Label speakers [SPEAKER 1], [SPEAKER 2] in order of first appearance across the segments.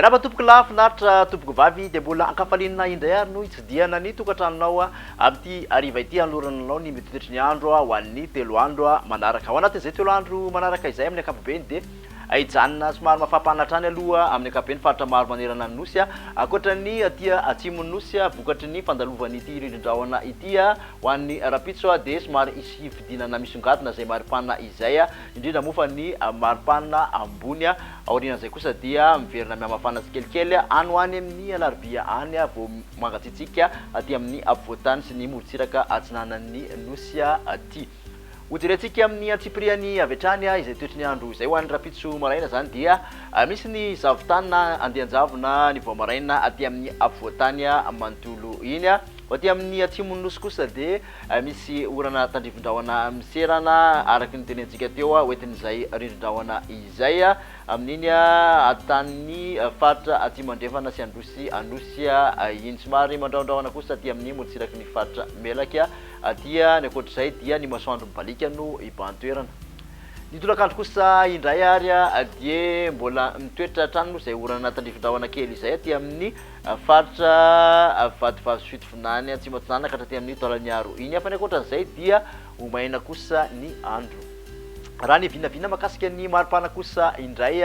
[SPEAKER 1] Miarahaba tompoko lahy, finaritra tompoko vavy, dia mbola ankafaliana indray ary no hitsidihana ny tokantranonao amin'ity hariva ity hanolorana anao ny mety toetry ny andro ho an'ny telo andro manaraka. Ao anatin'izay telo andro manaraka izay amin'ny ankapobeny dia hijanona somary mafampana hatrany aloha amin'ny ankapobeny faritra maro manerana ny Nosy ankoatra ny aty atsimon'ny Nosy vokatry ny fandalovan'ity rindrin-drahona ity ho an'ny rahampitso dia somary hisy fidinana misongadina izay maripana izay indrindra moa fa ny maripana ambony. Aorian'izay kosa dia miverina mihamafana tsikelikely any ho any amin'ny alarobia any vao mangatsiatsiaka aty amin'ny afovoan-tany sy ny morontsiraka atsinanan'ny Nosy aty. Hojerentsika amin'ny antsipiriany avy hatrany izay toetry ny andro izay ho an'ny rahampitso maraina izany dia misy ny zavon-tany na andian-javona ny vao maraina aty amin'ny afovoan-tany manontolo iny. Ho aty amin'ny atsimon'ny Nosy kosa dia misy orana tandrifin-drahona miserana araka ny tenentsika teo hoentin'izay rindrin-drahona izay amin'iny tanin'ny faritra atsimo andrefana sy androsy anosy iny. Somary mandrahondrahona kosa aty amin'ny morontsiraky ny faritra Melaky. Aty ny ankoatr'izay dia ny masoandro mibaliaka no hibahan-toerana. Ny tolakandro kosa indray ary dia mbola mitoetra hatrany moa izay orana tandrifin-drahona kely izay aty amin'ny faritra Vatovavy sy Fitovinany Atsimo Atsinanana ka hatraty amin'ny Taolagnaro iny. Fa ny ankoatran'izay dia ho maina kosa ny andro. Raha ny vinavina mahakasika ny maripana kosa indray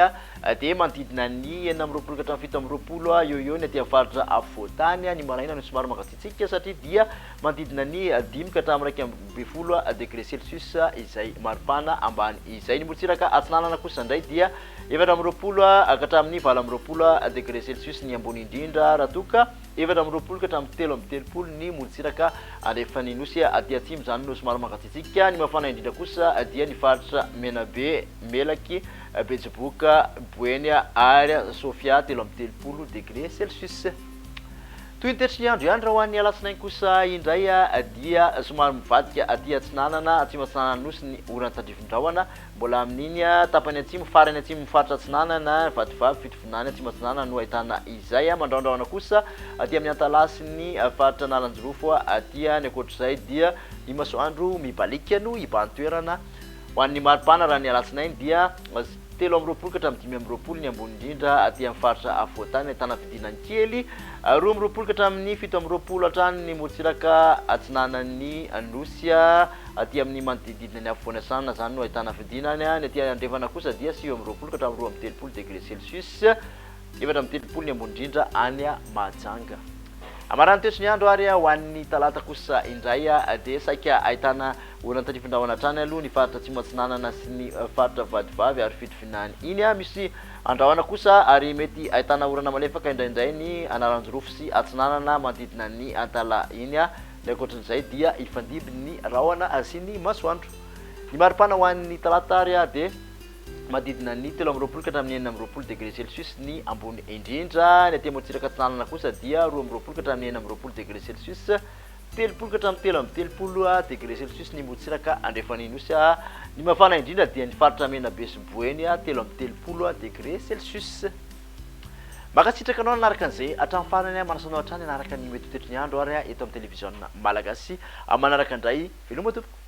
[SPEAKER 1] dia manodidina ny 26 ka hatramin'ny 27 eo ho eo ny aty amin'ny faritra afovoan-tany. Ny maraina no somary mangatsiatsiaka satria dia Manodidina ny dimy ka hatramin'ny 11 degré celsius izay maripana ambany izay. Ny morontsiraka atsinanana kosa indray dia 24 ka hatramin'ny 28 degré celsius ny ambony indrindra raha toa ka 24 ka hatramin'ny 33 ny morontsiraka andrefan'ny Nosy aty atsimo. Izany no somary mangatsiatsiaka. Ny mafana indrindra kosa dia ny faritra Menabe, Melaky, Betsiboka, Boeny ary Sofia 33 degré celsius. Toy ny toetry ny andro ihany raha ho an'ny alatsinainy kosa indray dia somary mivadika aty atsinanana, atsimo atsinanan'ny Nosy ny orana tandrifin-drahona. Mbola amin'iny tapany atsimo, farany atsimon'ny faritra atsinanana, Vatovavy, Fitovinany, Atsimo Atsinanana no ahitana izay. Mandrahondrahona kosa aty amin'ny Antalaha sy ny faritra Analanjirofo aty. Ny ankoatr'izay dia ny masoandro mibaliaka no hibahan-toerana. Ho an'ny maripana raha ny alatsinainy dia. 23 ka hatramin'ny 25 ny ambony indrindra aty amin'ny faritra afovoan-tany, ahitana fidinany kely 22 ka hatramin'ny 27 hatrany ny morontsiraka atsinanan'ny Nosy, aty amin'ny manodidididina ny afovoany atsinanana izany no ahitana fidinany, ny aty andrefana kosa dia 29 ka hatramin'ny 32 degré celsius, 34 ny ambony indrindra any Mahajanga. Amaran'ny toetry ny andro ary ho an'ny talata kosa indray dia saika ahitana Orana tandrifin-drahona hatrany aloha ny faritra Atsimo Atsinanana sy ny faritra Vatovavy ary Fitovinany iny. Misy andrahona kosa ary mety ahitana orana malefaka indraindray ny Analanjirofo sy Atsinanana manodidina ny Antalaha iny. Ny ankoatrin'izay dia hifandimby ny rahona sy ny masoandro. Ny maripana ho an'ny talata ary dia manodidina ny 23 ka hatramin'ny 26 degré celsius ny ambony indrindra. Ny aty amorontsiraka Atsinanana kosa dia 22 ka hatramin'ny 26 degré celsius. 30 ka hatramin'ny 33 degré celsius ny morontsiraka andrefan'ny Nosy. Ny mafana indrindra dia ny faritra Menabe sy Boeny, 33 degré celsius. Mankasitraka anao nanaraka an'izay hatramin'ny farany, manasa anao hatrany hanaraka ny mety ho toetry ny andro ary eto amin'ny televiziona malagasy. Amin'ny manaraka indray, veloma tompoko.